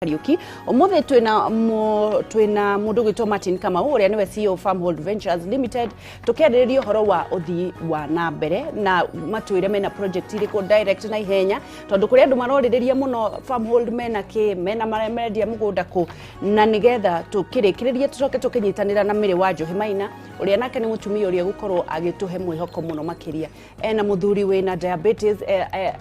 Kariuki. Umuthi twina mundu gwitwo Martin Kamau, uria niwe CEO Farmhold Ventures Limited, tukiarĩrĩria ũhoro wa ũthii wa na mbere na matwĩre mena project irĩkũ direct na ihenya, tondũ kũrĩ andũ marorĩrĩria mũno Farmhold mena kĩ mena marendia mũgũnda kũ, na nĩgetha tũkĩrĩkĩrĩrie tũcoke tũkĩnyitanĩra na Mĩrĩ wa Njohi Maina, ũrĩa nake nĩ mũtumia ũrĩa gũkorwo agĩtũhe mwĩhoko mũno makĩria. Ena mũthuri wĩna diabetes,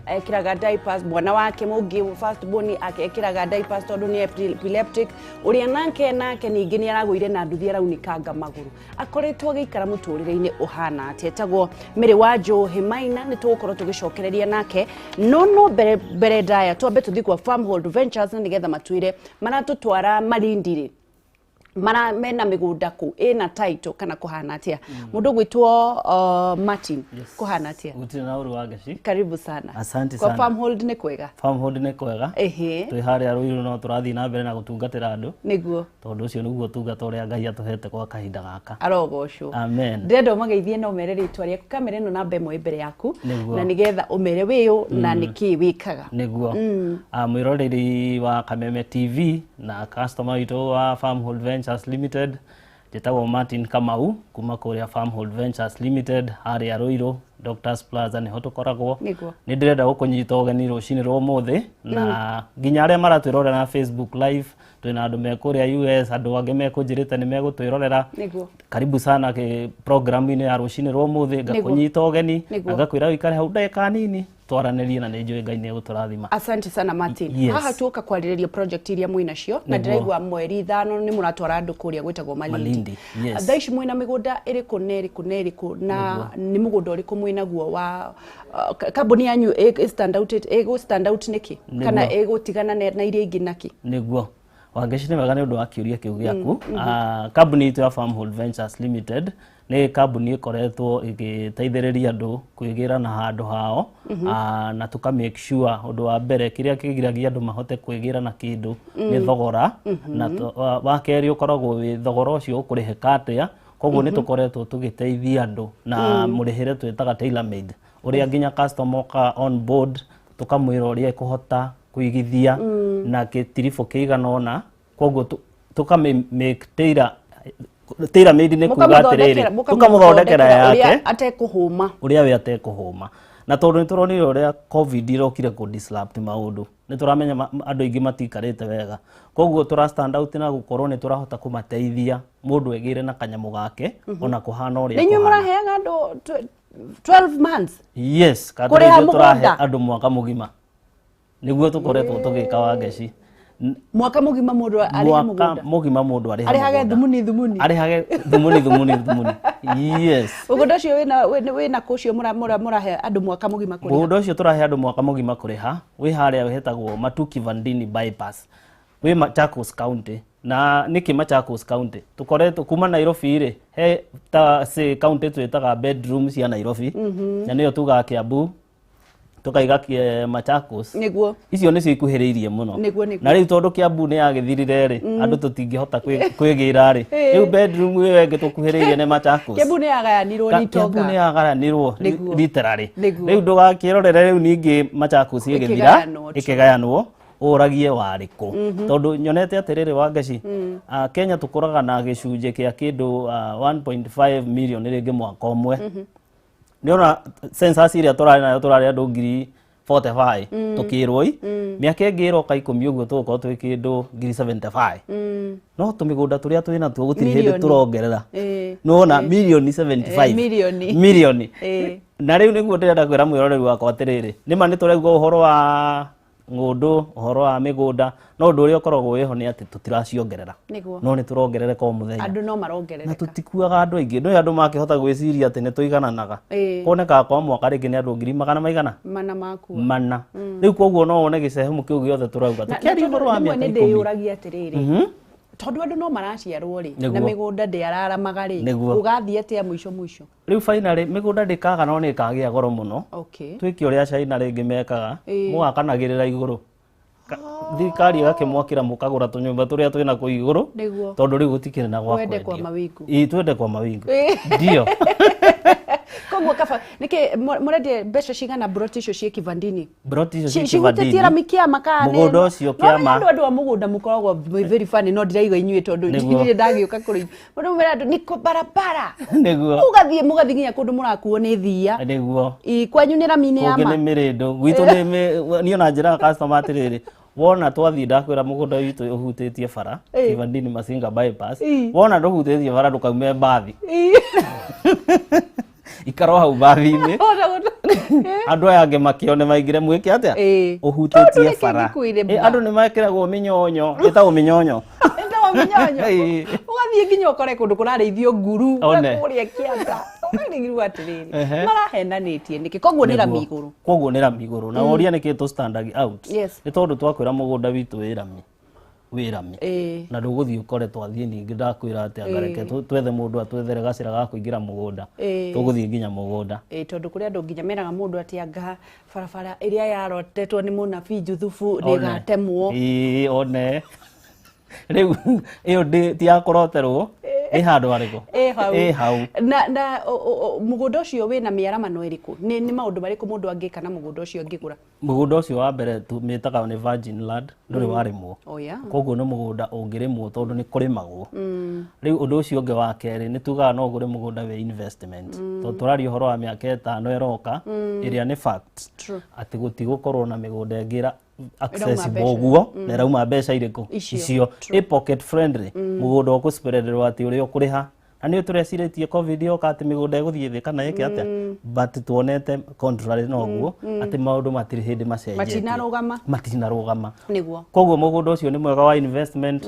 ekĩraga diapers, mwana wake mũngĩ first born ekĩraga diapers tondũ nĩ epileptic, ũrĩa nake ningĩ nĩ aragũire na nduthi araunĩkanga magũrũ, akoretwo agĩikara mũtũrĩre-inĩ ũhana atĩa. Etagwo Mĩrĩ wa Njohi Maina, nĩ tũgũkorwo tũgĩcokereria nake, no mbere mbere ndaya twambe tũthiĩ kwa Farmhold Ventures na nĩgetha matwĩre maratũtwara Malindi rĩ, mara mena mĩgũnda kũ ĩna title kana kũhana atĩa. Mũndũ gwĩtwo Martin. Yes. Kũhana atĩa? Gũtirĩ na ũru wa Ngeci. Karibu sana. Asante kwa sana. Farmhold nĩ kwega? Farmhold nĩ kwega. Twĩ harĩa Rũirũ no tũrathiĩ na mbere na gũtungatĩra andũ, tondũ ũcio nĩguo ũtungata ũrĩa Ngai atũhete kwa kahinda gaka. Arogocwo. Amen. Ndĩrenda ũmageithie na ũmere rĩtwa rĩaku. Kamera ĩno namba ĩmwe ĩ mbere yaku. Nĩguo. Na nĩgetha ũmere wĩyũ na nĩkĩĩ wĩkaga. Nĩguo. Ah, mwĩroreri wa Kameme TV na customer witũ wa Farmhold Ventures Limited, njĩtagwo Martin Kamau kuma kũrĩa Farmhold Ventures Limited harĩa Rũirũ Doctors Plaza nĩho tũkoragwo. Nĩ ndĩrenda gũkũnyita ũgeni rũcinĩ rwa ũmũthĩ na nginya arĩa maratwĩrorera na Facebook Live. Twĩna andũ me kũrĩa US, andũ angĩ mekũnjĩrĩte nĩ megũtwĩrorera. Karibu sana kĩ programu-inĩ ya rũcinĩ rwa ũmũthĩ. Ngakũnyita ũgeni na ngakwĩra ũikare hau ndagĩka nini twaranĩrie, na nĩ njũĩ Ngai nĩ egũtũrathima. Asante sana, Martin. Yes. Haha tuoka kwarĩrĩria project iria mwĩ nacio na ndĩraigua mweri 5 nĩ mũratwara andũ kũrĩa gwĩtagwo Malindi. Malindi, yes. Thaa ici mwĩna mĩgũnda ĩrĩkũ na ĩrĩkũ na ĩrĩkũ, na nĩ mũgũnda ũrĩkũ mwĩnaguo wa kambuni yanyu ĩ stand out, ĩgũ stand out nĩkĩ kana ĩgũtigana na iria ingĩ nakĩ? Nĩguo, Wangeci, nĩ wega nĩ ũndũ wa kĩũria kĩu gĩaku. Ah, kambuni itũ ya Farmhold Ventures Limited nĩ kambuni ĩkoretwo ĩgĩteithĩrĩria andũ kwĩgĩra na handũ hao. Ah, na tũka make sure ũndũ wa mbere kĩrĩa kĩgiragia andũ mahote kwĩgĩra na kĩndũ nĩ thogora, na wa kerĩ ũkoragwo wĩ thogora ũcio ũkũrĩhĩka atĩa. Koguo nĩ tũkoretwo tũgĩteithia andũ na mũrĩhĩre twĩtaga tailor made, ũrĩa nginya customer oka on board tũkamwĩra ũrĩa ekũhota kũigithia na gĩtiribũ kĩigana ũna. Koguo tũka make tailor made, nĩ kuga atĩrĩrĩ, tũkamũthondekera ũrĩa yake atekũhũma. Ũrĩa we atekũhũma. Na tondũ nĩ tũronire ũrĩa COVID ĩrokire kũ disrupt maũndũ, nĩ tũramenya andũ aingĩ matiikarĩte wega. Koguo tũra stand out na gũkorwo nĩ tũrahota kũmateithia mũndũ egĩre na kanyamũ gake ona kũhana ũrĩa Nĩ inyuĩ kũhana. mũraheaga andũ 12 months Yes. kũrĩha Ithuĩ tũrahe mũgũnda? andũ mwaka mũgima, nĩguo tũkoretwo tũgĩka, Wangeci. Mwaka mũgima mũndũ arĩhe Mwaka mũgũnda? Mũgima mũndũ arĩhe arĩhage mũgũnda. Thumuni thumuni. Arĩhage thumuni thumuni thumuni, yes. Mũgũnda ũcio wĩna kũ ũcio mũrahe andũ mwaka mũgima kũrĩha? Mũgũnda ũcio tũrahe andũ mwaka mũgima kũrĩha wĩ harĩa hetagwo Matuki Vandini Bypass, wĩ Machakos County. Na nĩkĩ Machakos County? Tũkoretwo kuma Nairobi rĩ, he ta say county twĩtaga bedroom cia Nairobi, na nĩyo tugaga Kiambu, tũkaiga Machakos. Icio nĩcio ikuhĩrĩirie mũno. Nĩguo. Na rĩu tondũ Kiambu nĩ yagĩthirire rĩ, andũ tũtingĩhota kwĩgĩra rĩ, rĩu bedroom ĩyo ĩngĩ tũkuhĩrĩirie nĩ Machakos. Kiambu nĩ yagayanirwo nĩ Kiambu itonga. nĩ yagayanirwo literally. Rĩu ndũgakĩrorere rĩu ningĩ Machakos ĩgĩthira. Ĩkĩgayanwo. Ĩkĩgayanwo ũragie warĩ kũ, tondũ nyonete atĩrĩrĩ, Wangeci, ah, Kenya tũkũraga na gĩcunjĩ kĩa kĩndũ 1.5 million rĩngĩ mwaka ũmwe. Nĩona census ĩrĩa tũrarĩ nayo, tũrarĩ andũ 45,000 tũkĩrwo i mĩaka ĩngĩ ĩroka 10 ũguo tũgũkorwo twĩ kĩndũ 75,000, no tũmĩgũnda tũrĩa twĩ natuo gũtirĩ hĩndĩ Mirioni. tũrongerera. Nĩwona mirioni 75. Mirioni. Mirioni. Na rĩu nĩguo ndĩrenda kwĩra mwĩroreri wakwa atĩrĩrĩ, nĩma nĩ tũraigua ũhoro wa ng'ũndũ, ũhoro wa mĩgũnda, no ũndũ ũrĩa ũkoragwo wĩho nĩ atĩ tũtiraciongerera. No nĩ tũrongerereka o mũthenya. Andũ no Na marongerereka. Tũtikuaga andũ aingĩ. Ndũĩ andũ makĩhota gwĩciria atĩ nĩ tũigananaga. Kuonekaga kwa mwaka rĩngĩ nĩ andũ ngiri magana maigana mana makua. Mana. Rĩu koguo no wone gĩcehemu kĩu gĩothe tũrauga Na tũkĩaria tondũ ũhoro wa rĩmwe mĩaka nĩ 10. ndĩyũragia atĩrĩrĩ, tondũ andũ no maraciarwo rĩ, na mĩgũnda ndĩararamaga rĩ, gũgathiĩ atĩa mũico mũico? Rĩu finally mĩgũnda ndĩkaga, no nĩ ĩkagĩa goro mũno. Twĩke ũrĩa China rĩngĩ mekaga, mũgakanagĩrĩra igũrũ. Thirikari ĩgakĩmwakĩra, mũkagũra tũnyũmba tũrĩa twĩna kũu igũrũ, tondũ rĩu gũtikĩrĩ na gwa Twende kwa kwendio. mawingu. Ĩĩ, twende kwa mawingu, ndio. Koguo kaba nĩkĩ mũrendia mbeca cigana broti icio ciĩ Kivandini? Broti icio ciĩ Cihutĩtie Kivandini. rami kĩama kana nĩ- Mũgũnda ũcio No, kĩama. andũ andũ a mũgũnda mũkoragwo mwĩ very funny, no ndiraiga inyuĩ tondũ Nĩguo. ndirĩ ndagĩũka kũrĩ inyuĩ. Mũndũ mwĩra andũ niko barabara. Nĩguo. Ũgathiĩ mũgathiĩ nginya kũndũ mũrakuo nĩ thia. Nĩguo. Ĩ, kwanyu nĩ rami-inĩ ya Kũngĩ ma. nĩ mĩrĩndũ gwitũ nĩ niĩ ona njĩraga customer atĩrĩrĩ, wona twathiĩ ndakwĩra mũgũnda witũ ũhutĩtie bara Ĩ. Kivandini Masinga bypass, Ĩ. wona ndũhutĩtie bara ndũkaume mbathi, Ĩ. ikara o hau mbathi-inĩ. Ona Andũ aya angĩ makĩone maingĩre mwĩke atĩa? Ĩ. Tondũ Ũhutĩtie nĩkĩ bara. ngĩkwĩre Ĩ, mba? andũ nĩ mekĩragwo mĩnyonyo, ĩtagwo mĩnyonyo. Ĩtagwo mĩnyonyo. Ĩ. Ũgathiĩ nginya ũkore kũndũ kũrarĩithio nguru One. kũrĩa kĩanda, ũkarigirwo atĩrĩrĩ, Ehe. marahenanĩtie nĩkĩ? Koguo nĩ rami Nĩguo. igũrũ. Koguo nĩ rami igũrũ, na woria nĩkĩ tũ standing out, Yes. nĩ tondũ twakwĩra mũgũnda witũ wĩ rami, wĩ rami, Ĩ. na ndũgũthiĩ ũkore twathiĩ ningĩ ndakwĩra atĩ anga reke twethe mũndũ atwethere gacĩra ga kũingĩra mũgũnda. Ĩ. Tũgũthiĩ nginya mũgũnda. Ĩ, tondũ kũrĩ andũ nginya meraga mũndũ atĩ anga barabara ĩrĩa yarotetwo nĩ mũnabii Juthubu nĩ One. ĩgatemwo. Ĩ, one rĩu ĩyo ti ya kũroterwo, ĩ handũ harĩkũ? Ĩ hau. Ĩ hau. Na mũgũnda ũcio wĩna mĩaramano ĩrĩkũ? Nĩ maũndũ marĩkũ mũndũ angĩka na mũgũnda ũcio angĩgũra? Mũgũnda ũcio wa mbere tũmĩtaga nĩ virgin land, ndũrĩ warĩmwo. Oh, yeah. Koguo nĩ mũgũnda ũngĩrĩmwo tondũ nĩ kũrĩmagwo. Rĩu ũndũ ũcio ũngĩ wa kerĩ nĩ tugaga no ũgũre mũgũnda wĩ investment, tondũ tũraria ũhoro wa mĩaka 5 ĩroka ĩrĩa nĩ fact True. atĩ gũtigũkorwo na mĩgũnda ĩngĩ accessible mbeca. ũguo na ĩrauma mbeca irĩkũ? Icio. Icio. Ĩ pocket friendly, mũgũnda ũkũspreaderwo atĩ ũrĩa ũkũrĩha, na nĩ tũrecirĩtie COVID yoka atĩ mĩgũnda ĩgũthiĩ thĩ kana ĩke atĩa, but tuonete contrary na ũguo atĩ maũndũ matirĩ hĩndĩ macenjetie. Matinarũgama. Matinarũgama. Nĩguo. Koguo mũgũnda ũcio nĩ mwega wa investment,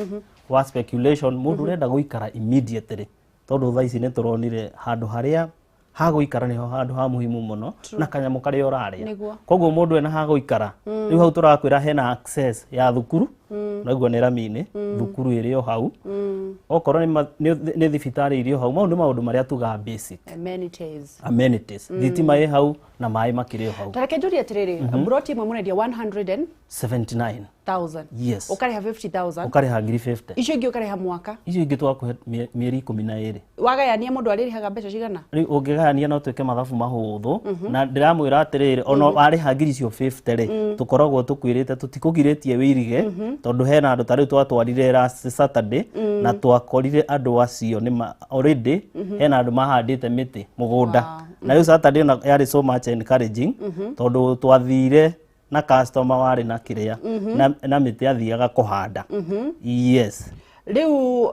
wa speculation, mũndũ ũrenda gũikara immediately, tondũ thaa ici nĩ tũronire handũ harĩa ha gũikara nĩho handũ ha muhimu mũno na kanyamũ karĩa ũrarĩa. Nĩguo. Koguo mũndũ ena ha gũikara, rĩu hau tũrakwĩra hena access ya thukuru, naguo nĩ rami-inĩ, thukuru ĩrĩ o hau, okorwo nĩ thibitarĩ irĩ o hau. Mau nĩ maũndũ marĩa tugaga basic Amenities. Amenities. Thitima ĩ hau na maĩ makĩrĩ o hau. Ta reke njũrie atĩrĩrĩ, broti ĩmwe mũrendia 100,000? 79. Yes. Ũkarĩha 50,000? Ũkarĩha ngiri 50. Icio ingĩ ũkarĩha mwaka? Icio ingĩ twakũhe mĩeri 12. Wagayania mũndũ arĩrĩhaga mbeca cigana? Rĩu ũngĩgayania no twĩke mathabu mahũthũ, na ndĩramwĩra atĩrĩrĩ, ona warĩha ngiri icio 50 rĩ, tũkoragwo tũkwĩrĩte tũtikũgirĩtie wĩirige, tondũ hena andũ ta rĩu twatwarire last Saturday na twakorire andũ acio nĩ already hena andũ mahandĩte mĩtĩ mũgũnda. Na rĩu Saturday ona yarĩ so much encouraging, tondũ twathire na customer warĩ na kĩrĩa na mĩtĩ athiaga kũhanda. Yes. Rĩu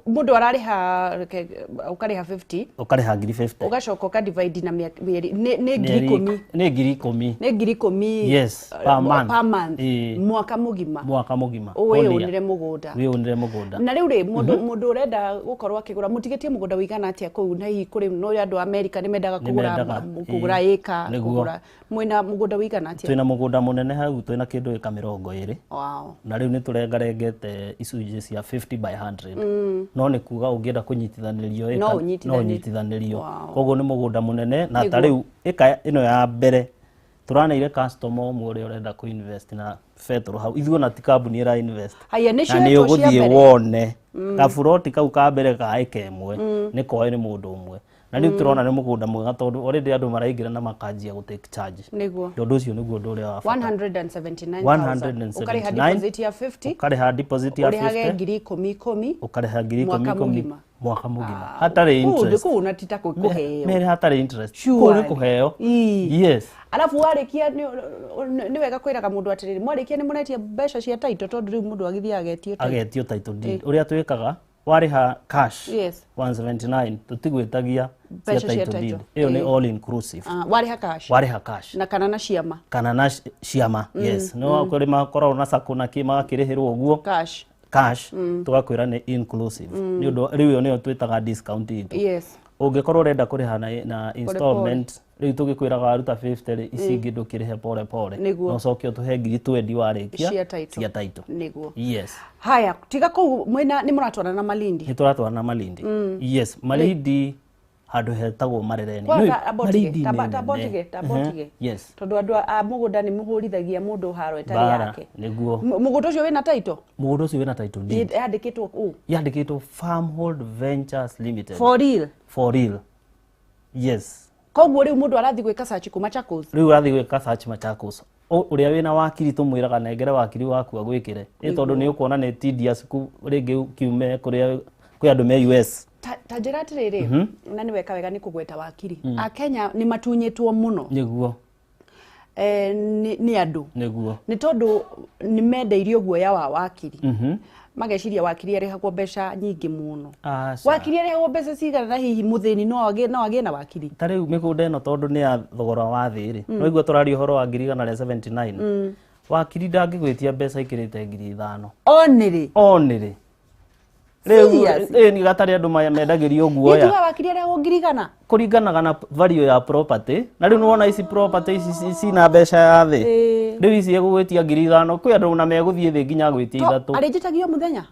mũndũ ararĩha, reke, ũkarĩha 50? Ũkarĩha ngiri 50. Ũgacoka ũkadivide na mĩeri nĩ ngiri Mĩeri 10. Nĩ ngiri 10. Nĩ ngiri 10. Yes, per month. Per month. Ĩĩ. Mwaka mũgima. Mwaka mũgima. One year. Wĩyũnĩre mũgũnda. Wĩyũnĩre mũgũnda. Na rĩu rĩ, mũndũ ũrenda gũkorwo akĩgũra, mũtigĩtie mũgũnda ũigana atĩa kũu? Na hihi kũrĩ no andũ a Amerika nĩ mendaga Nĩ kũgũra mendaga, kũgũra ĩĩ. ĩka Nĩguo. kũgũra, mwĩna mũgũnda ũigana atĩa? Twĩna mũgũnda mũnene hau, twĩna kĩndũ ĩka 20. Wow. Na rĩu nĩ tũrengarengete icunjĩ cia 50 by 100, no nĩ kuga ũngĩenda kũnyitithanĩrio ĩka No no ũnyitithanĩrie. ũnyitithanĩrio. Wow. Koguo nĩ mũgũnda mũnene, na ta rĩu ĩka ĩno ya mbere tũraneire customer ũmwe ũrĩa ũrenda kũ invest na betũrũ hau, ithuĩ ona ti kambuni ĩra invest. Haya, nĩ Na nĩ cioetwo cia ũgũthiĩ mbere? wone kaburoti kau ka mbere ka ĩka ĩmwe nĩ koe nĩ mũndũ ũmwe, na rĩu tũrona nĩ mũgũnda mwega tondũ already andũ maraingĩra na makanjia gũ take charge. Ũndũ ũcio nĩguo ũndũ ũrĩa wa bata. 179,000, ũkarĩha 179. deposit ya 50? Ũkarĩha deposit ya ũrĩhage 50. Ngiri ikũmi ikũmi. Ũkarĩha ngiri ikũmi Mwaka ikũmi. mũgima. Mwaka mũgima hatarĩ Kũu interest. kũu na ti ta kũheo. Mere hatarĩ interest. Surely. Kũu nĩ kũheo. Ii. Yes. Arabu warĩkia nĩ wega kwĩraga mũndũ atĩrĩrĩ, mwarĩkia nĩ mũretia mbeca cia title, tondũ rĩu mũndũ agĩthiĩ agetio title. Agetio title deed. Ũrĩa twĩkaga, warĩha cash 179, tũtigwĩtagia Mbeca cia cia title deed. title. Ĩyo nĩ all inclusive. Ah, warĩha cash. Warĩha cash. Na kana na ciama. Kana na ciama, yes, no kũrĩ makoragwo na sacco na kĩ magakĩrĩhĩrwo ũguo. Cash. Cash tũgakwĩra nĩ inclusive, nĩ ũndũ rĩu ĩyo nĩyo twĩtaga discount itũ. Ũngĩkorwo ũrenda kũrĩha na installment, rĩu tũgĩkwĩraga waruta 50 rĩ, ici ingĩ ndũkĩrĩhe pole pole. Nĩguo. Na ũcoke ũtũhe ngiri 20 warĩkia. Cia title. Cia title. Nĩguo. Yes. Haya, tiga kũu mwĩna nĩ mũratwarana Malindi? Nĩ tũratwarana Malindi, yes, Malindi handũ hetagwo Marereni. Kwanza Nĩũĩ, abotige, Malindi nĩ tamba nene. ũtige, tamba ũtige. Yes. Tondũ andũ a mũgũnda nĩ mũhũrithagia mũndũ haro ĩtarĩ Mbara, yake. nĩguo. Mũgũnda ũcio wĩna title? Mũgũnda ũcio wĩna title deed. Yandĩkĩtwo ũ? Yandĩkĩtwo Farmhold Ventures Limited. For real? For real. Yes. Koguo rĩu mũndũ arathiĩ gwĩka search kũ Machakos? Rĩu ũrathiĩ gwĩka search Machakos. Ũrĩa wĩna wakiri tũmwĩraga nengere wakiri waku agwĩkĩre, ĩ tondũ nĩ ũkuona nĩ tedious rĩngĩ kiume kũrĩa kwĩ andũ me US. Ta njĩra atĩrĩrĩ, na nĩ weka wega nĩ kũgweta wakiri. Akenya nĩ matunyĩtwo mũno. Nĩguo. Nĩ andũ. Nĩguo. Nĩ tondũ nĩ mendeirio guoya wa wakiri. Mageciria wakiri arĩhagwo mbeca nyingĩ mũno. Aca. Wakiri arĩhagwo mbeca cigana na hihi mũthĩni no agĩe na wakiri? Ta rĩu mĩgũnda ĩno tondũ nĩ ya thogora wa thĩ rĩ, no igua tũraria ũhoro wa 179,000, wakiri ndangĩgwĩtia mbeca ikĩrĩte 5,000. Onĩrĩ? Onĩrĩ rĩu. Serious? Ĩ nĩ gatarĩ andũ mendagĩrio guoya. Nĩtuga wakiri arĩhagwo 100,000? Kũringanaga na value ya property. Na rĩu nĩwona ici property ici cina mbeca ya thĩ. Rĩu ici egũgwĩtia 5,000, kwĩ andũ na megũthiĩ thĩ nginya gwĩtia 3. Arĩnjĩtagio mũthenya?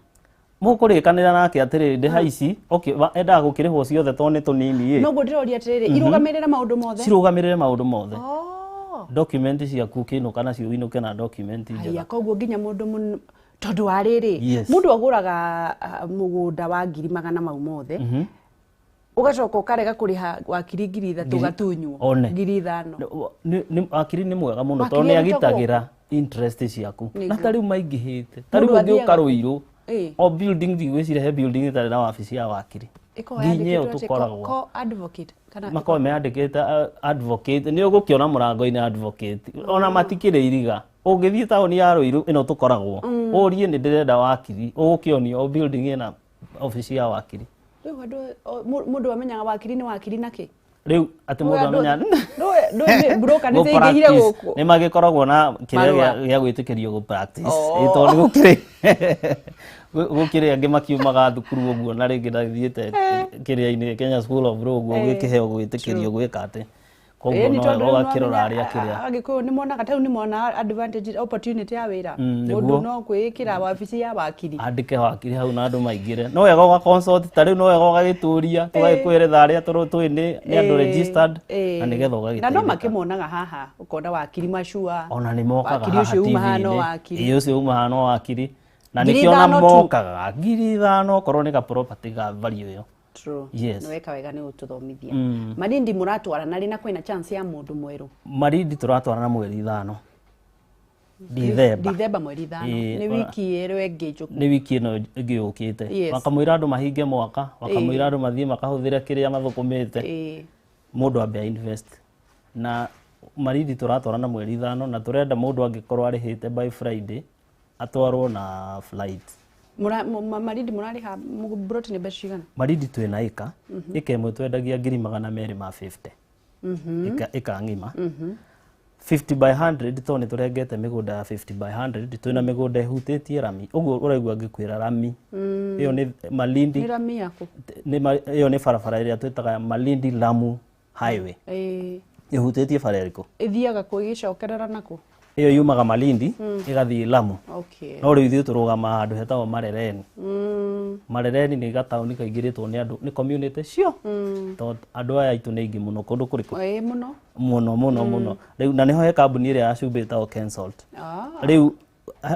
Mũkũrĩkanĩra nake atĩrĩrĩ, ndĩha ici, okay, endaga gũkĩrĩhwo ciothe tondũ nĩ tũnini ĩ. Noguo ndĩroria atĩrĩrĩ, irũgamĩrĩre maũndũ mothe? Cirũgamĩrĩre maũndũ mothe. Oh. Document ciaku ũkĩinũka nacio, ũinũke na document njega. Haya, koguo nginya mũndũ tondũ wa rĩrĩ, mũndũ agũraga mũgũnda wa ngiri magana mau mothe, ũgacoka ũkarega kũrĩha wakiri 3,000, ũgatunywo One. 5,000. Wakiri nĩ mwega mũno Wakiri tondũ nĩ arutagwo agitagĩra interest ciaku. Na ta rĩu maingĩhĩte, ta Mũndũ rĩu ũngĩũka athiaga- Rũirũ, o building, ndigwĩciria he building ĩtarĩ na wabici ya wakiri. Ĩkoragwo Nginya ĩyo yandĩkĩtwo atĩ tũkoragwo advocate kana? Makoragwo meyandĩkĩte advocate, nĩ ũgũkĩona mũrango-inĩ advocate, ona matikĩrĩ iriga. Ũngĩthiĩ taũni ya Rũirũ ĩno tũkoragwo, ũrie nĩ ndĩrenda wakiri, ũgũkĩonio o building ĩna obici ya wakiri. Rĩu andũ mũndũ amenyaga wakiri nĩ wakiri nakĩ? Rĩu atĩ mũndũ amenya Ndũĩ broker nĩ ciaingĩhire gũkũ. Nĩ magĩkoragwo na kĩrĩa Marũa. gĩa gwĩtĩkĩrio gũ practice. Oh. Ĩ tondũ nĩ gũkĩrĩ angĩ makiumaga thukuru ũguo na rĩngĩ ndathiĩte kĩrĩa-inĩ Kenya School of Law ũguo, ũgĩkĩheo gwĩtĩkĩrio gwĩka atĩ koguo Ĩni no tondũ rĩu ũgakĩrora nĩwamenya, arĩa kĩrĩa Agĩkũyũ nĩ monaga, ta rĩu nĩ mona advantage, opportunity ya wĩra. Mũndũ Nĩguo. no kwĩĩkĩra wabici ya wakiri. Andĩke wakiri hau na andũ maingĩre. No wega ũga consult, ta rĩu no wega ũgagĩtũria, tũgagĩkwĩretha arĩa tũĩ nĩ andũ registered na nĩgetha Na no ũgagĩteithĩka. makĩmonaga haha, ũkona wakiri macua. Ona nĩ mokaga Wakiri haha ũcio uma haha no TV-inĩ. wakiri. Ĩĩ, ũcio uma haha no wakiri, na Ngiri nĩkĩo ona ithano tu. mokaga 5,000 okorwo nĩ ka property ga value ĩyo. True. Yes. Nĩ weka wega nĩ gũtũthomithia. Malindi mũratwarana rĩ, na kwĩna chance ya mũndũ mwerũ? Malindi tũratwarana mweri 5 Dithemba. Dithemba mweri 5? Ĩĩ, Nĩ wiki ĩrĩa ĩngĩ njũku. Nĩ wiki ĩno ĩngĩ yũkĩte. Wakamwĩra andũ mahinge mwaka, wakamwĩra andũ mathiĩ makahũthĩre kĩrĩa mathũkũmĩte. Mũndũ ambe invest na Malindi tũratwarana mweri 5, na tũrenda mũndũ angĩkorwo arĩhĩte by Friday atwarwo na flight. Malindi mũrarĩha broti nĩ mbeca cigana? Malindi twĩna ĩka ĩka ĩmwe twendagia 250,000, ĩka ng'ima 50 by 100, tondũ nĩ tũrengete mĩgũnda ya 50 by 100. Twĩna mĩgũnda ĩhutĩtie rami ũguo ũraigua ngĩkwĩra rami ĩyo nĩ Malindi. Nĩ rami yaku? Ĩyo nĩ barabara ĩrĩa twĩtaga Malindi Lamu Highway. Ĩhutĩtie bara ĩrĩkũ? Ĩthiaga kũ, ĩgĩcokerera nakũ? Ĩyo yumaga Malindi ĩgathiĩ Lamu. No rĩu ithuĩ tũrũgamaga handũ hetagwo Marereni. Marereni nĩ gataũni kaingĩrĩtwo nĩ andũ, nĩ community cio, tondũ andũ aya aitũ nĩ aingĩ mũno kũndũ kũrĩkũ. Ĩĩ, mũno. Mũno mũno mũno. Rĩu na nĩho he kambuni ĩrĩa ya cumbĩ ĩtagwo Kensalt. Ah. Rĩu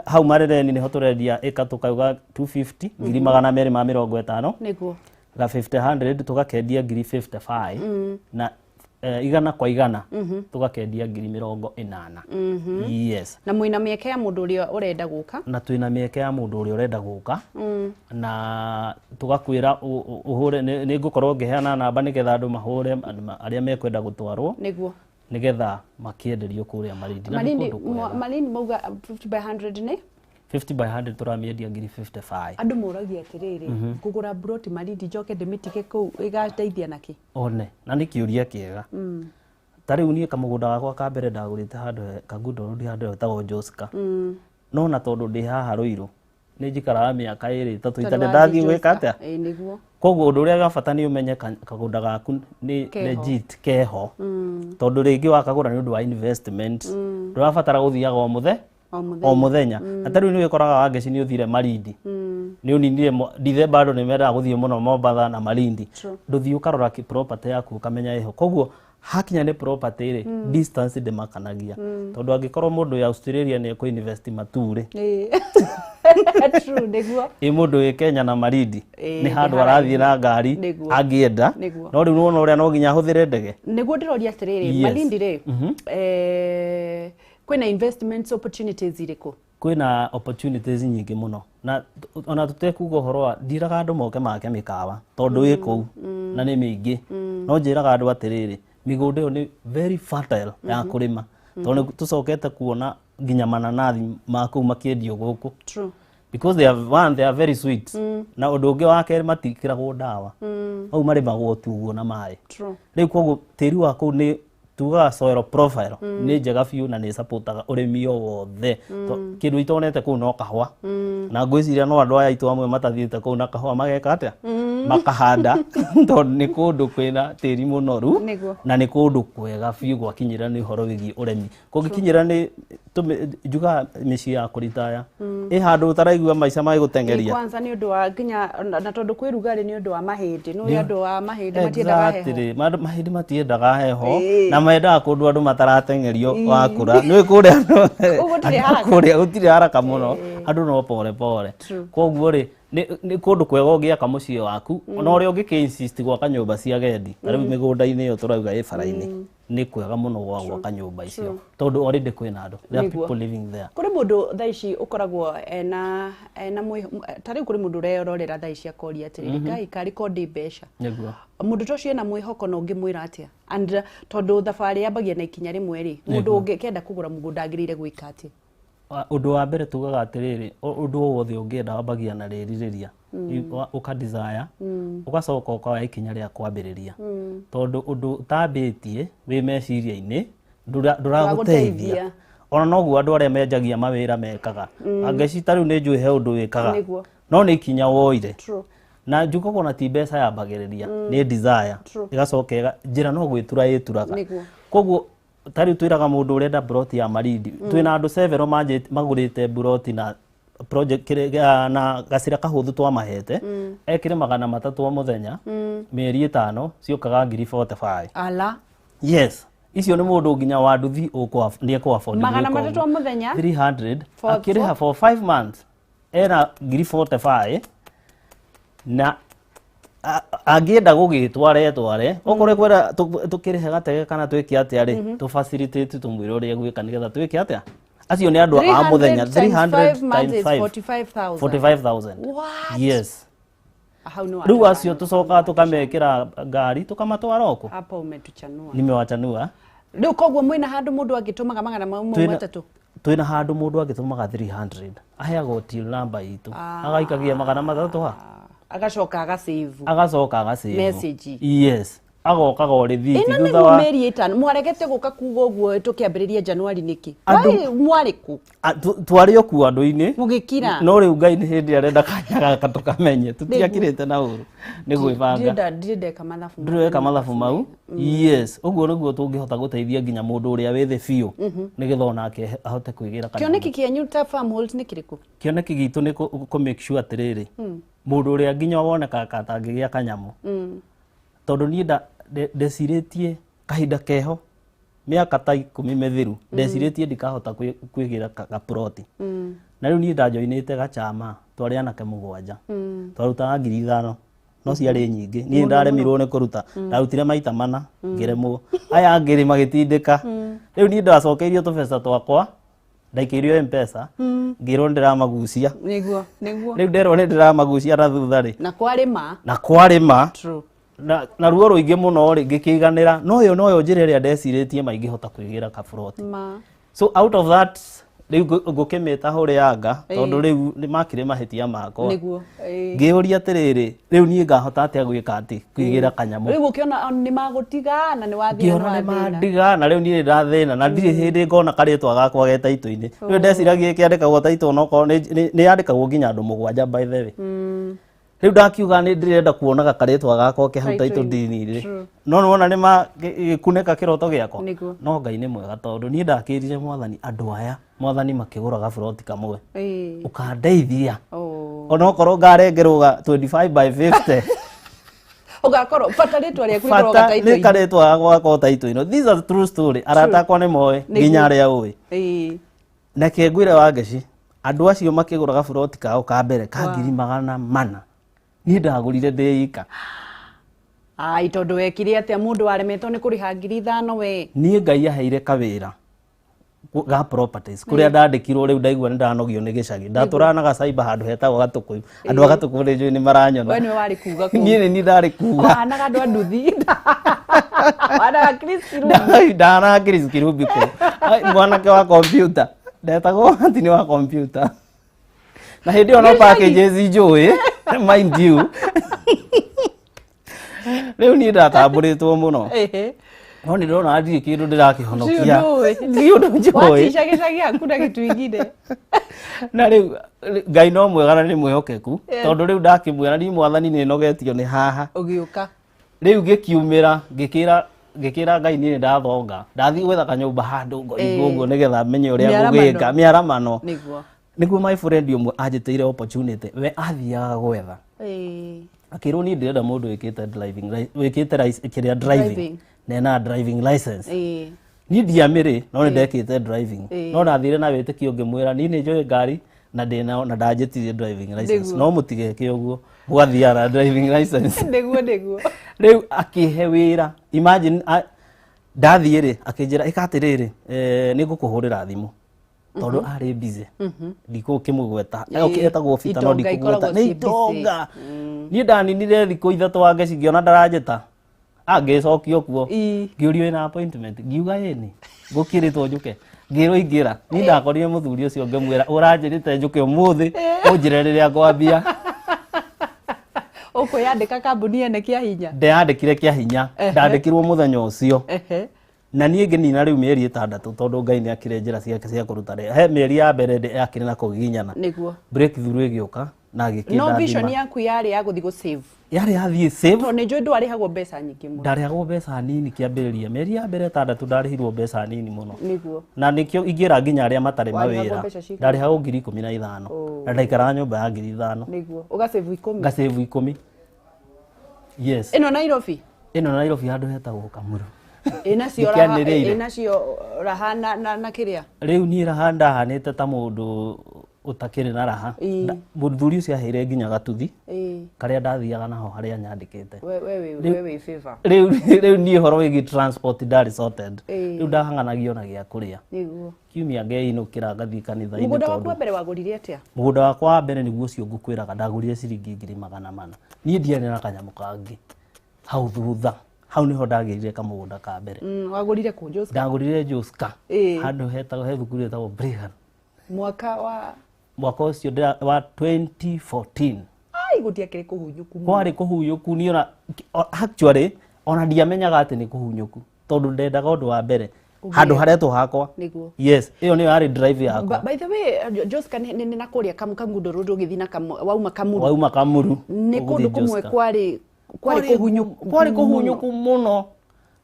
hau Marereni nĩho tũrendia ĩka tũkauga 250, 250,000. Ga 50 100 tũgakendia ngiri 55, na igana kwa igana tũgakendia 80,000. Yes. Na mwĩna mĩeke ya mũndũ ũrĩa ũrenda gũka? Na twĩna mĩeke ya mũndũ ũrĩa ũrenda gũka, na tũgakwĩra ũhũre, nĩ ngũkorwo ngĩheana namba nĩgetha andũ mahũre, andũ arĩa mekwenda gũtwarwo nĩgetha makĩenderio kũrĩa Malindi. Na nĩ Malindi kũndũ kwega. Malindi mauga 50 by 100 nĩ? 50 by 100 tũramĩendia ngiri 55. Andũ moragia atĩrĩrĩ, ngũgũra broti Malindi njoke ndĩmĩtige kũu ĩgateithia nakĩ? One na nĩ kĩũria kĩega. Ta rĩu niĩ kamũgũnda gakwa ka mbere ndagũrĩte handũ Kangundo Road, handũ hetagwo Joska, no na tondũ ndĩ haha Rũirũ nĩ njikaraga mĩaka 2 3 Tondũ itarĩ wathiĩ ndathiĩ gwĩka Joska. atĩa. Ĩĩ, nĩguo. Koguo ũndũ ũrĩa wa bata nĩ ũmenye kagũnda gaku nĩ Keho. legit keho, tondũ rĩngĩ wakagũra nĩ ũndũ wa investment, ndũrabatara gũthiaga o mũthe O mũthenya. O mũthenya. Na ta rĩu nĩ wĩkoraga Wangeci nĩ ũthire Malindi, nĩ ũninire Dithemba, andũ nĩ mendaga gũthiĩ mũno Mombatha na Malindi. True. Ndũthiĩ ũkarora property yaku ũkamenya ĩho, koguo Hakinya nĩ property rĩ, distance ndĩmakanagia, tondũ angĩkorwo mũndũ ya Australia nĩ ekũ invest Matuu rĩ, True, nĩguo. Ĩ mũndũ wĩ Kenya na Malindi nĩ nĩ handũ arathiĩ na ngari angĩenda. No rĩu nĩwona ũrĩa no nginya ahũthĩre ndege. Nĩguo ndĩroria atĩrĩrĩ, Malindi rĩ, kwĩna investments opportunities irĩkũ? Kwĩna opportunities nyingĩ mũno, na ona tũtekuga ũhoro wa ndiraga andũ moke make mĩkawa tondũ ĩ kũu na nĩ mĩingĩ, no njĩraga andũ atĩrĩrĩ, mĩgũnda ĩyo nĩ very fertile ya kũrĩma, tondũ nĩ tũcokete kuona nginya mananathi ma kũu makĩendio gũkũ because they are, one, they are very sweet, na ũndũ ũngĩ wa kerĩ matikĩragwo ndawa, mau marĩmagwo tu ũguo na maĩ. Rĩu koguo tĩri wa kũu nĩ tugaga soil profile nĩ njega biũ na nĩ supportaga ũrĩmi o wothe. Kĩndũ itonete kũu no kahũa, na ngwĩciria no andũ aya aitũ amwe matathiĩte kũu na kahũa mageka atĩa, makahanda, tondũ nĩ kũndũ kwĩna tĩri mũnoru na nĩ kũndũ kwega biũ gwakinyĩra nĩ ũhoro wĩgiĩ ũrĩmi. Kũngĩkinyĩra nĩ njugaga mĩciĩ ya kũritaya ĩ handũ ũtaraigua maica magĩgũteng'eria. Kwanza nĩ ũndũ wa nginya na tondũ kwĩ rugarĩ, nĩ ũndũ wa mahĩndĩ, nĩ ũndũ wa mahĩndĩ matiendaga heho. Exactly. Mahĩndĩ matiendaga heho na mendaga kũndũ andũ marateng'erio wakũra nĩ kũrĩa andũ Kũu gũtirĩ andũ haraka. Kũrĩa gũtirĩ haraka mũno, andũ no pore pore. Koguo rĩ, nĩ kũndũ kwega ũngĩaka mũciĩ waku, ona ũrĩa ũngĩkĩ insist gwaka nyũmba cia gendi. Ta rĩu mĩgũnda-inĩ ĩyo tũrauga ĩ bara-inĩ, nĩ kwega mũno gwa gwaka nyũmba icio tondũ already kwĩna andũ. There are people living there. Kũrĩ mũndũ thaa ici ũkoragwo ena ta rĩu kũrĩ mũndũ ũrerorera thaa ici akoria atĩrĩrĩ, Ngai, karĩ ko ndĩ mbeca? Mũndũ ta ũcio ena mwĩhoko na ũngĩmwĩra atĩa? And tondũ thabarĩ yambagia na ikinya rĩmwe rĩ, mũndũ ũngĩkenda kũgũra mũgũnda agĩrĩire gwĩka atĩa? Ũndũ wa mbere tugaga atĩrĩrĩ, ũndũ o wothe ũngĩenda wambagia na rĩrirĩria, ũka desire, ũgacoka ũkoya ikinya rĩa kwambĩrĩria, tondũ ũndũ ũtambĩtie wĩ meciria-inĩ ndũragũteithia. Ndũragũteithia. Ona noguo andũ arĩa menjagia mawĩra mekaga, angeci ta rĩu nĩ njũĩ he ũndũ wĩkaga, no nĩ ikinya woire. Na njugaga ona ti mbeca yambagĩrĩria, nĩ desire. Ĩgacoka njĩra no gwĩtura ĩturaga. Koguo ta rĩu twĩraga mũndũ ũrenda broti ya Malindi, twĩna andũ several magũrĩte broti na project na gacĩra kahũthũ twamahete, ekĩre 300 o mũthenya mĩeri 5, ciũkaga ngiri 45. Ala. Yes, icio nĩ mũndũ nginya wa nduthi nĩ ekũ afford Magana gwĩka matatũ ũguo. o mũthenya? 300 akĩrĩha for 5 months ena ngiri 45, na angĩenda gũgĩtwara etware, okorwo ekwenda tũkĩrĩhe gatege kana twĩke atĩa rĩ, tũ facilitate, tũmwĩre ũrĩa egwĩka nĩgetha twĩke atĩa. Acio nĩ andũ a mũthenya. 300 times 300 5 months times is 5. 45,000. 45,000. What? Yes. Hau nĩ Rĩu acio tũcokaga tũkamekĩra ngari tũkamatwara oko. Hapo umetuchanua. Nimewachanua. Rĩu koguo mwĩna handũ mũndũ angĩtũmaga magana mau mau matatũ? Twĩna handũ mũndũ angĩtũmaga 300, aheagwo till number itũ, agaikagia 300 ha. Agacoka agasave. Agacoka agasave Message. Yes, agokaga o rĩthiti Ĩno thutha nĩguo wa mĩeri 5 mwaregete gũka kuga ũguo tũkĩambĩrĩria Januari nĩkĩ? Mwarĩ kũ? Twarĩ o kuo andũ-inĩ. Mũgĩkira. No rĩu Ngai nĩ hĩndĩ arenda kanya gaka tũkamenye tũtiakĩrĩte na ũru nĩ gwĩbanga. Ndirĩ ndeka mathabu. Ndũrĩ weka mathabu mau. Yes, ũguo nĩguo tũngĩhota gũteithia nginya mũndũ ũrĩa wĩ thĩ biũ nĩgetha onake ahote kwĩgĩra kanyamũ. Kĩoneki kĩanyu ta Farmhold nĩ kĩrĩkũ? Kĩoneki gitũ nĩ kũ make sure atĩrĩrĩ, mũndũ ũrĩa nginya wonekaga atangĩgĩa kanyamũ, tondũ niĩ ndecirĩtie kahinda keho mĩaka ta 10 mĩthiru, ndecirĩtie ndikahota kwĩgĩra gaploti. Na rĩu niĩ ndanjoinĩte gachama, twarĩ anake 7, twarutaga ngiri 5, no ciarĩ nyingĩ. Niĩ ndaremirwo nĩ kũruta, ndarutire maita mana ngĩremwo, aya angĩ rĩ magĩtindĩka. Rĩu niĩ ndacokeirio tũbeca twakwa, ndaikĩirio Mpesa, ngĩrwo ndĩramagucia. Nĩguo, nĩguo. Rĩu nderwo nĩ ndĩramagucia na thutha rĩ, Na kwarĩ ma. Na kwarĩ ma. Na ruo rũingĩ mũno rĩ, ngĩkĩiganĩra no ĩyo noyo njĩra ĩrĩa ndecirĩtie maingĩhota kwĩgĩra kaburoti. So out of that rĩu ngũkĩmĩta hũrĩ anga, tondũ rĩu nĩ makĩrĩ mahĩtia makwa. Ngĩũria atĩrĩrĩ, rĩu niĩ ngahota atĩa gwĩka atĩ kwĩgĩra kanyamũ? Rĩu ũkĩona nĩ magũtiga na nĩ wathiĩ. Ngĩona nĩ mandiga na rĩu niĩ nĩndathĩna na ndirĩ hĩndĩ ngona karĩtwa gakwa ge taitũ-inĩ. Rĩu ndeciragia kĩandĩkagwo taitũ, onokorwo nĩ yandĩkagwo nginya andũ 7, by the way. Rĩu ndakiuga nĩ ndĩrenda kuonaga karĩtwa gakwa ke hau taitũ ndini-rĩ, no nĩwona nĩ gĩkunĩka kĩroto gĩakwa. No Ngai nĩ mwega, tondũ niĩ ndakĩrire Mwathani andũ aya, Mwathani, makĩgũra gaburoti kamwe, ũkandeithia onokorwo ngarengerwo ga 25 by 50. Ũgakorwo bata rĩtwa rĩaku rĩkorwo Bata nĩ gataitũ-inĩ. karĩtwa gakwa gakorwo taitũ-inĩ. This is a true story, arata akwa nĩ moĩ nginya arĩa ũĩ. Na kengwĩre wa Ngeci, andũ acio makĩgũra gaburoti kao ka mbere ka 400,000, niĩ ndagũrire ndĩ ika. Ai, tondũ wekire atĩa mũndũ waremetwo nĩ kũrĩha 5,000 we? Niĩ Ngai aheire kawĩra ga properties kũrĩa ndandĩkirwo. Rĩu ndaigua nĩ ndanogio nĩ gĩcagi, ndatũraga na gacaiba handũ hetagwo Gatũkũyũ. Andũ a Gatũkũyũ nĩ njũĩ nĩ maranyona. We nĩwe warĩ kuga kũu? Niĩ nĩ niĩ ndarĩ kuga. Wahanaga andũ a nduthi, wahanaga Chris Kirubi. Ndahanaga Chris Kirubi kũu. Ai, mwanake wa kompiuta ndetagwo Martin wa kompiuta, na hĩndĩ ĩyo no packages njũĩ, mind you. Rĩu niĩ ndatambũrĩtwo mũno, no nĩ ndĩrona ndirĩ kĩndũ ndĩrakĩhonokia. Ndũĩ. Ndirĩ ũndũ njũĩ. Watica gĩcagi hakuna kitu ingine. Na rĩu Ngai no mwega na nĩ mwĩhokeku, tondũ rĩu ndakĩmwĩra niĩ Mwathani nĩ nogetio nĩ haha. Ũgĩũka. Rĩu ngĩkiumĩra, ngĩkĩra Ngai niĩ nĩ ndathonga, ndathiĩ gwetha kanyũmba handũ ngoigwo ũguo nĩgetha menye ũrĩa Mĩaramano. ngũgĩka mĩaramano. Nĩguo my friend ũmwe anjĩtĩire opportunity, we athiaga gwetha, akĩrwo niĩ ndĩrenda mũndũ wĩkĩte driving wĩkĩte kĩrĩa driving, Driving. na ena driving license. Niĩ ndiamĩrĩ, no nĩ ndekĩte driving, no ndathire na wĩtĩkio ngĩmwĩra niĩ nĩ njũĩ ngari na ndĩna na ndanjĩtirie driving license, no mũtigeke ũguo mũgathiaga na driving license. Nĩguo nĩguo. Rĩu akĩhe wĩra. Imagine, ndathiĩ rĩ, akĩnjĩra ĩka atĩrĩrĩ, nĩ ngũkũhũrĩra thimũ tondũ arĩ busy, ndikũkĩmũgweta. Etagwo Peter, no Itonga ndikũgweta. ikoragwo Nĩ ciĩ busy. itonga. Niĩ ndaninire thikũ 3 Wangeci, ngĩona ndaranjĩta, ngĩcokio kuo. Ngĩũrio ĩna appointment, ngiuga ĩni ngũkĩrĩtwo njũke, ngĩrwo ingĩra. Niĩ ndakorire mũthuri ũcio ngĩmwĩra ũranjĩrĩte njũke ũmũthĩ, ũnjĩre rĩrĩa ngwambia. Ũkwĩyandĩka kambuni ene kĩa hinya. Ndeyandĩkire kĩa hinya. Ndandĩkirwo mũthenya ũcio. Na niĩ ngĩnina rĩu mĩeri 6, tondũ Ngai nĩ akĩrĩ njĩra ciake cia kũruta he mĩeri ya mbere yakĩrĩ na kũgiginyana. Breakthrough ĩgĩũka na No agĩkĩndathima. Vision yaku yarĩ ya gũthiĩ gũ save? Yarĩ yathiĩ save. Tondũ nĩ njũĩ ndwarĩhagwo mbeca nyingĩ mũno. Ndarĩhagwo mbeca nini kĩambĩrĩria, mĩeri ya mbere 6 ndarĩhirwo mbeca nini mũno. Na nĩkĩo ingĩra nginya arĩa matarĩ Warĩhagwo mawĩra. mbeca cigana? Ndarĩhagwo 15,000 na ndaikaraga nyũmba ya 5,000. Nĩguo ũgasave 10. Ngasave 10, yes. Ĩno Nairobi? Ĩno Nairobi, handũ hetagwo Kamuru. Ĩnacio raha? Ndikĩanĩrĩire. Ĩnacio raha na kĩrĩa? Rĩu niĩ raha ndahanĩte ta mũndũ ũtakĩrĩ na raha. Mũthuri ũcio aheire nginya gatuthi karĩa ndathiaga naho harĩa nyandĩkĩte. We wĩ favor. Rĩu niĩ ũhoro wĩgiĩ transport ndarĩ sorted. Rĩu ndahang'anagio na gĩa kũrĩa. Kiumia ngeinũkĩra ngathiĩ kanitha-inĩ. Mũgũnda waku Tondũ wa mbere wagũrire atĩa? Mũgũnda wakwa wa mbere nĩguo ũcio ngũkwĩraga, ndagũrire ciringi 400,000. Niĩ ndiarĩ na kanyamũ kangĩ hau thutha. Hau nĩho ndagĩrire kamũgũnda ka mbere. Wagũrire kũ, Joska? Ndagũrire Joska, handũ hetagwo he thukuru ĩtagwo Brigham. Mwaka wa? Mwaka ũcio wa 2014. Ai, gũtiakĩrĩ kũhunyũku mũno. Kwarĩ kũhunyũku. Niĩ ona actually ona ndiamenyaga atĩ nĩ kũhunyũku, tondũ ndendaga ũndũ wa mbere handũ haretwo hakwa. Yes, ĩyo nĩyo yarĩ drive yakwa. By the way, Joska nĩ na kũrĩa Kamundo Road ũgĩthiĩ na wauma Kamuru. Wauma Kamuru. Nĩ ũgũthiĩ kũndũ kũmwe Joska. Kwarĩ kũhunyũku. Kwarĩ kũhunyũku mũno,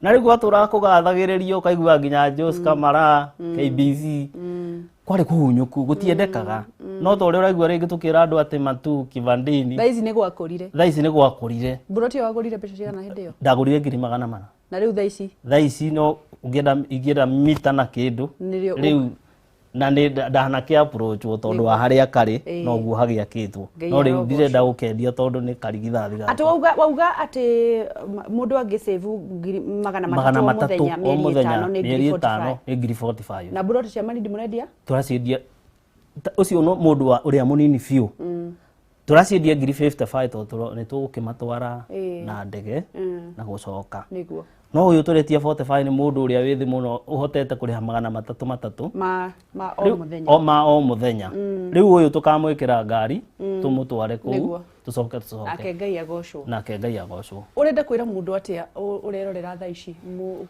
na rĩu gwatũraga kũgathagĩrĩrio ũkaigua nginya Joska mara KBC kwarĩ kũhunyũku, gũtiendekaga, no ta ũrĩa ũraigua rĩngĩ tũkĩra andũ atĩ matu kibandini. Thaa ici nĩ gwakũrire. Thaa ici nĩ gwakũrire. Mburoti ĩyo wagũrire mbeca cigana hĩndĩ ĩyo? Ndagũrire 400,000. Na rĩu thaa ici? Thaa ici no ũngĩenda ingĩenda mita na kĩndũ. Nĩrĩo Rĩu na nĩ ndanakĩ approachwo tondũ wa harĩa karĩ, noguo hagĩakĩtwo. Ngai No rĩu arogocwo. ndirenda gũkendia tondũ nĩ karigithathi Atĩ gakwa. wauga atĩ mũndũ angĩsave ngiri magana magana matatũ o matatũ mũthenya o mĩeri mũthenya 5 nĩ mĩeri ngiri 5 45. Nĩ 45,000. Na mburoti cia Malindi mũrendia? Tũraciendia ũcio no mũndũ wa ũrĩa mũnini biũ tũraciendia 55,000, tondũ nĩ tũgũkĩmatwara na ndege na gũcoka. No ũyũ tũretia 45 nĩ mũndũ ũrĩa wĩ thĩ mũno ũhotete kũrĩha magana matatũ matatũ Ma o mũthenya. O ma o mũthenya. Rĩu ũyũ tũkamwĩkĩra ngari tũmũtware kũu, tũcoke tũcoke. Nake Ngai agocwo. Nake Ngai agocwo. Ũrenda kwĩra mũndũ atĩa ũrerorera thaa ici,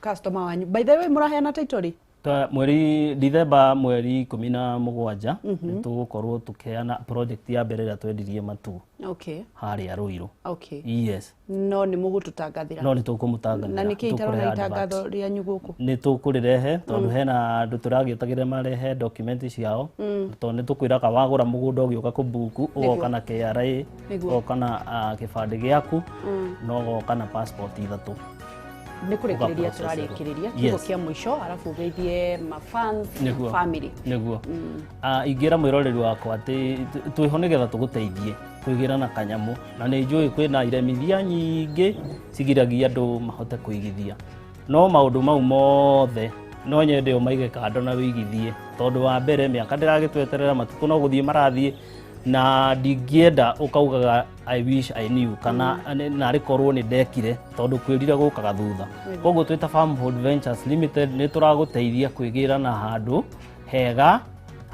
customer wanyu? By the way, mũraheana title rĩ? Mweri Dithemba mweri 17 nĩ tũgũkorwo tũkĩheana project ya mbere ĩrĩa twendirie matu harĩa Ruiru. Yes. No nĩ mũgũtũtangathĩra? No nĩ tũkũmũtangathĩra. Na nĩkĩ itarona itangatho rĩanyu gũkũ? Nĩ tũkũrĩrehe tondũ hena andũ tũragĩtagĩra marehe document ciao, tondũ nĩ tũkwĩraga wagũra mũgũnda ũgĩũka kũbuku ũgoka na KRA, ũgoka na kĩbandĩ gĩaku, na ũgoka na passport 3. Nĩ kũrĩkĩrĩria tũrarĩkĩrĩria kiugo kĩa mũico, arabu ũgeithie mafans, family. Nĩguo ingĩra mwĩroreri wakwa atĩ twĩho nĩgetha tũgũteithie kwĩgĩra na kanyamũ, na nĩ njũĩ kwĩna iremithia nyingĩ cigiragia andũ mahote kũigithia, no maũndũ mau mothe no nyende ũmaige kando na wĩigithie, tondũ wa mbere mĩaka ndĩragĩtweterera, matukũ no gũthiĩ marathiĩ, na ndingĩenda ũkaugaga I wish I knew kana narĩ korwo nĩ ndekire, tondũ kwĩrira gũkaga thutha. Koguo twĩ ta Farmhold Ventures Limited nĩ tũragũteithia kwĩgĩra na handũ hega,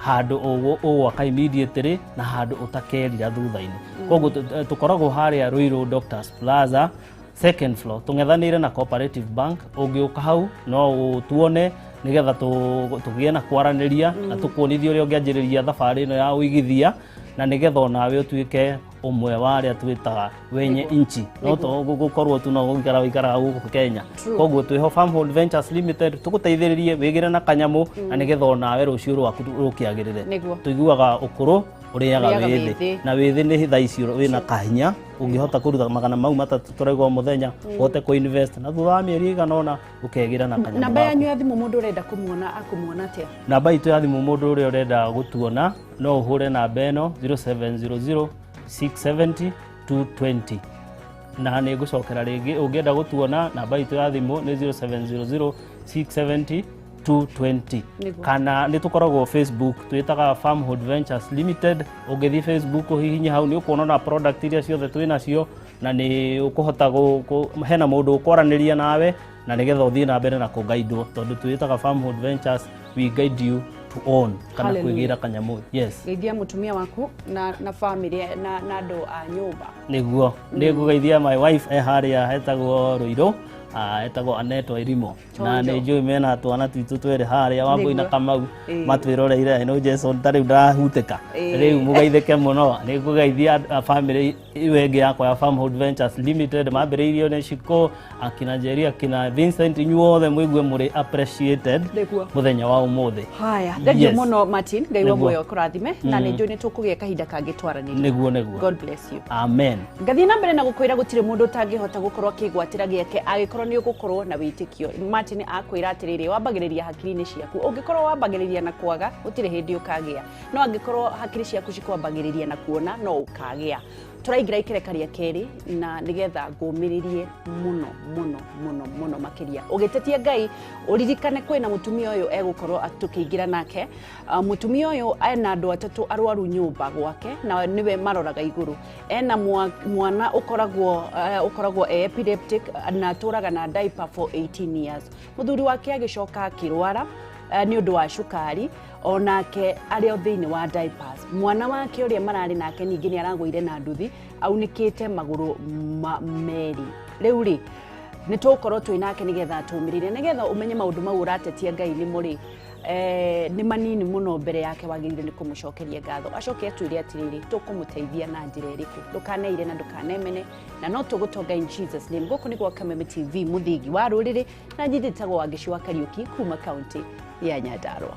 handũ ũgwaka immediately na handũ ũtakerira thutha-inĩ. Koguo tũkoragwo harĩa Ruiru Doctors Plaza second floor, tũng'ethanĩire na Cooperative Bank. Ũngĩũka hau no ũtuone nĩgetha tũgĩe na kwaranĩria na tũkuonithie ũrĩa ũngĩanjĩrĩria thabarĩ ĩno ya ũigithia, na nĩgetha onawe ũtuĩke ũmwe wa arĩa twĩtaga wenye inchi, no to gũkorwo tu no gũikara wĩikaraga gũkũ Kenya. Koguo twĩho Farmhold Ventures Limited tũgũteithĩrĩrie wĩgĩre na kanyamũ, na nĩgetha onawe rũciũ rwaku rũkĩagĩrĩre. Tũiguaga ũkũrũ ũrĩaga wĩthĩ, na wĩthĩ nĩ thaa ici wĩna kahinya ũngĩhota kũruta 300 tũraigua o mũthenya, ũhote kũ-invest na thutha wa mĩeri ĩigana ũna ũkegĩra na kanyamũ. Namba yanyu ya thimũ, mũndũ ũrenda kũmuona akũmuona atĩa? Namba itũ ya thimũ, mũndũ ũrĩa ũrenda gũtuona no ũhũre namba ĩno 0700 670 220, na nĩ ngũcokera rĩngĩ, ũngĩenda gũtuona namba itũ ya thimũ nĩ 0700 670 220. Kana nĩ tũkoragwo Facebook, twĩtaga Farmhold Ventures Limited. Ũngĩthiĩ Facebook ũhihinye hau nĩ ũkuona na product iria ciothe twĩ nacio, na nĩ ũkũhota hena mũndũ ũkwaranĩria nawe na nĩgetha ũthiĩ na mbere na kũgaidwo, tondũ twĩtaga Farmhold Ventures, we guide you to own kana kwĩgĩra kanyamũ. Yes. Geithia mũtumia waku na family na andũ a nyũmba. Nĩguo nĩ ngũgeithia my wife e harĩa hetagwo Ruiru, etagwo Annette Wairimu, na nĩ njũĩ mena twana twitũ twĩrĩ harĩa Wambui na Kamau matwĩroreire. No Jason ta rĩu ndarahutĩka, rĩu mũgeithĩke mũno. Nĩ ngũgeithia family ĩyo ĩngĩ yakwa ya Farmhold Ventures Limited, mambĩrĩirio nĩ Shiko, akina Njeri, akina Vincent, inyuothe mũigue mũrĩ appreciated mũthenya wa ũmũthĩ. Haya, thengiũ mũno Martin, Ngai wa muoyo akũrathime, na nĩ njũĩ nĩ tũkũgĩa kahinda kangĩ twaranĩrie. Nĩguo nĩguo. God bless you. Amen. Ngathiĩ na mbere na gũkwĩra gũtirĩ mũndũ ũtangĩhota gũkorwo akĩgwatĩra gĩake angĩkorwo nĩ ũgũkorwo na wĩtĩkio. Martin akwĩra atĩrĩrĩ, wambagĩrĩria hakiri-inĩ ciaku. Ũngĩkorwo wambagĩrĩria na kwaga, gũtirĩ hĩndĩ ũkagĩa, no angĩkorwo hakiri ciaku cikwambagĩrĩria na kuona, no ũkagĩa. Tũraingĩra ikereka rĩa kerĩ, na nĩgetha ngũmĩrĩrie mũno mũno mũno mũno makĩria ũgĩtetia Ngai, ũririkane kwĩna mũtumia ũyũ egũkorwo tũkĩingĩra nake. Mũtumia ũyũ ena andũ 3 arwaru nyũmba gwake, na nĩwe maroraga igũrũ. Ena mwana ũkoragwo e epileptic na atũraga na diaper for 18 years. Mũthuri wake agĩcoka akĩrwara nĩ ũndũ wa cukari, onake arĩ o thĩinĩ wa diapers. Mwana wake ũrĩa mararĩ nake ningĩ nĩ aragũire na nduthi, aunĩkĩte magũrũ merĩ. Rĩu rĩ, nĩ tũgũkorwo twĩ nake nĩgetha atũmĩrĩre, nĩgetha ũmenye maũndũ mau ũratetia Ngai nĩmo rĩ, nĩ manini mũno mbere yake, wagĩrĩire nĩ kũmũcokeria ngatho. Acoke atwĩre atĩrĩrĩ, tũkũmũteithia na njĩra ĩrĩkũ. Ndũkaneire na ndũkanemene, na no tũgũtonga in Jesus name. Gũkũ nĩ gwa Kameme TV, mũthingi wa rũrĩrĩ, na niĩ njĩtagwo Wangeci wa Kariũki kuma kaunti ya Nyandarua.